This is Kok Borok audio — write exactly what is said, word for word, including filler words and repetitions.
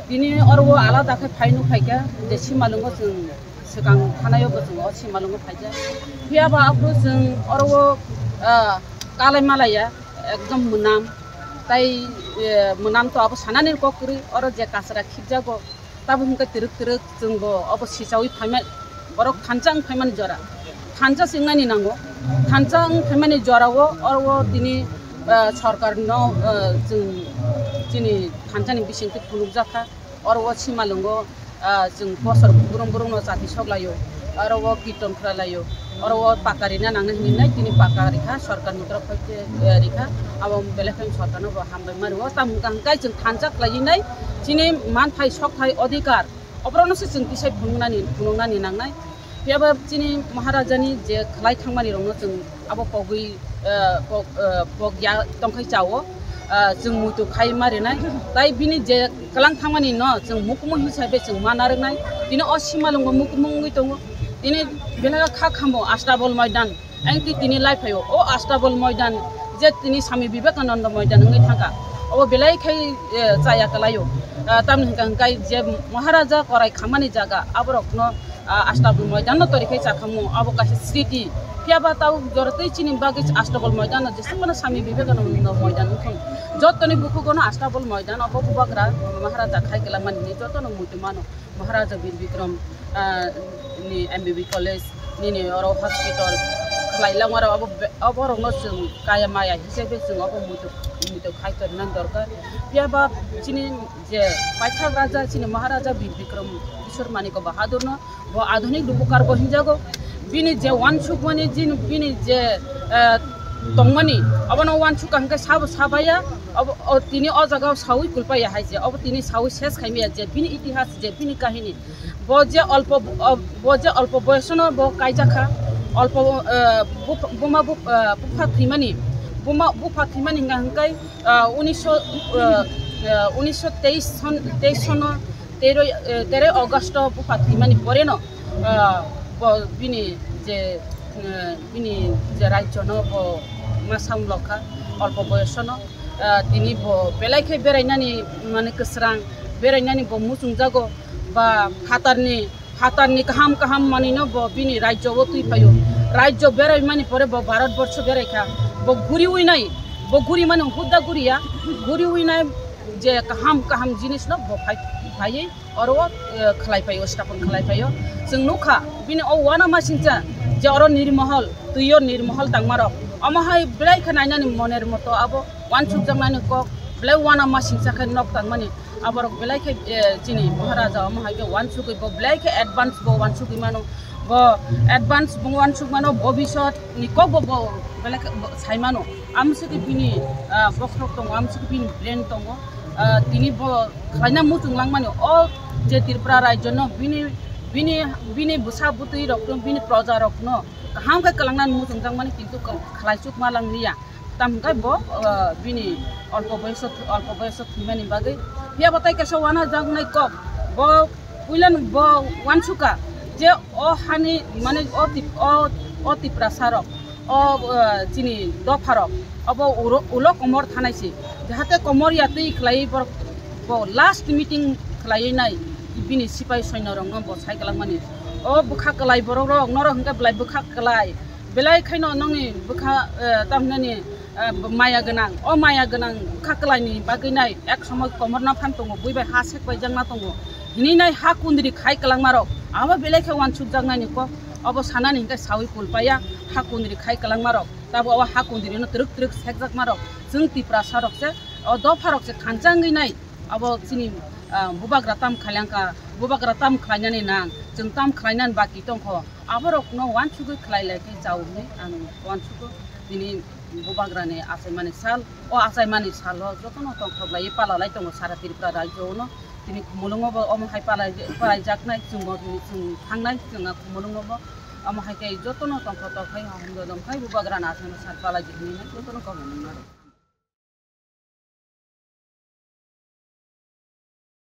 Tini oro o alada khe phaino phaikha, je Simalwngo chwng swkang thanaio bo chwng o Simalwngo phaikha. Phiya ba aphuru chwng oro o, ah, kalai malaiya, ekdom mwnam. Tai, eh, mwnam to abo sanani kok kwrwi, oro je kasra khibjago, tabo hwnkhe twrwk twrwk chwngbo obo sichaui phaima, borok thansa wng phaimani jora. Thansa se wngnani nango. Thansa wng phaimani jorao oro o tini, eh, sorkarno, eh, chwng chini thansani bisingtwi phunukjakha. Oro o Simalwngo, ah, chwng bosor brum brumno chati soklaio. Oro o kirton khlailaio. Oro o paka rina nangnai hinwi nai tini paka rikha, sorkarni torof hoite, eh, rikha. Abo belai kheno sorkarno bo hambai ma rwo. Tamo hwnkha hwnkhe chwng thansa khlaiwi nai chini manthai, sokthai, odhikar, oborokno se chwng tisai phunuknani, phunuknani nangnai. Phiya ba chini Maharajani je khlai thangmani rokno chwng abo pogwi, eh, pog-, eh, pogya tongkhai chao, eh, chwng muitu khai ma rinai. Tai bini je kwlang thangmani no chwng mukumu hisabe chwng ma narwknai. Tini o Simalwngo mukumu wngwi tongo. Tini belai kha khamo Astabol Moidan. Ang ki tini lai phaio, o Astabol Moidan, je tini Swami Vivekananda Moidan wngwi thangkha, obo belai khai, eh, chaya kwlaio. Ah, tamni hwnkha hwnkhe je Maharaja korai khamani jaga, aborokno, ah, Astabol Moidanno tori khai chakhamu, abo kaisa sriti. Phiya ba tau joratwi chini bagwi Astabol Moidanno jeswk phano Swami Vivekananda Moidan wngthung. Jotoni bukhugono Astabol Moidan, obo bubagra Maharaja khai kwlangmani jotono muitu mano. Maharaja Bir Bikram, ah, ni M B B college, nini oro hospital khlai langmaro abo be-, oborokno chwng kaya maya hisabe chwng obo muitu, muitu khai torina dorkar. Phiya ba chini je paithak raja chini Maharaja Bir Bikram Kishore Manikya Bahadurno bo adhunik rupokar bo hinjago. Bini je wansukmani jin-, bini je, eh, tongmani obono wansuk hwnkhe sabo sabaya, obo, o tini o jaga o sawi kulpaya hai je, obo tini sawi ses khaimaya je bini itihas je bini kahini. Bo je olpo, o, bo je olpo boyosono bo kaijakha, olpo, eh, bupha-, buma bup-, eh, bupha thwimani, buma bupha thwimani hwnkha hwnkhe, eh, unisho, eh, eh, unisho teis son, teis sono, teroi, eh, teroi August bupha thwimani poreno, eh, bo bini je, eh, bini je rajyono bo ma samlokha olpo boyosono, eh, tini bo belai khe berainani mane kwsrang, berainani bo muchungjago. Ba phatarni, phatarni kaham kaham manwino bo bini rajyo o twi phaio. Rajyo berai mani pore bo Bharat borsho berai kha. Bo guriwi nai, bo guri mani hudda guriya, guriwi nai je kaham kaham jinisno bo phai, phaiwi oro o, eh, khlai phaio, stapon khlai phaio. Chwng nukha bini o wana masingcha je oro nirmohol, twiyo nirmohol tangmarok. Omo hai belai khe nainani moner moto abo wansukjaknani kok, belai wana masingcha khe nok tangmani. Aborok belai khe, eh, chini Maharaja omo hai khe wansugwi bo belai khe advance bo wansugwi mano. Bo advance bo wansuk mano, bobisot ni kok bo, bo belai khe bo sai mano. Amswkhe bini, ah, bokhorok tongo, amswkhe bini brain tongo. Ah, tini bo khlaina muchung langmani o je Tripura rajyo no bini, bini, bini bwsa bwtwi rok no, bini proja rok no kaham khe kwlangna muchung jakmani kintu khlaisuk ma lang liya. Tamo hwnkhe bo, ah, bini olpo boyoso, olpo boyoso thwimani bagwi. Phiya bo tai kaisa wana jaknai kok. Bo puilano bo wansukha je o hani mane o Tip-, o, o Tiprasa rok, o, ah, chini dopha rok, obo uro-, ulo komor thanai se. Jahate komor ya twi khlaiwi borok bo last meeting khlaiwi nai bini sipai soino rokno bo sai kwlangmani. O bwkha kwlai borok rok norok hwnkhe belai bwkha kwlai. Belai khaino nongni bwkha, eh, tamhinani, eh, maya gwnang, o maya gwnang bwkha kwlaini bagwi nai ek somoi komorna phan tongo, bui bai ha sek bai jakna tongo hinwi nai ha kundri khai kwlangmarok, abo belai khe wansuk jaknaini kok, obo sanani hwnkhe sawi kulpaya ha kundri khai kwlangmarok, tabo o ha kundrino twrwk twrwk sekjakmarok chwng Tiprasa rok se, o dopha rok se thansa wngwi nai abo chini, ah, bubagra tam khailangkha, bubagra tam khlainani nang, chwng tam khlainani baki tongkho. Aborokno wansugwi khlai lai khe chao hwnwi ang wansugo. Tini bubagrani achaimani sal, o achaimani salo jotono tongthok laiwi pala lai tongo sara Tripura rajyo-no. Tini Khumulwngo bo omo hai palai, palaijaknai, chwngbo tini chwng thangnai, chwng a Khumulwngo bo omo hai khe jotono tongthok tongthai hamjadong khai bubagrani achaimani sal palai di hwnwi jotono kok nuknaro.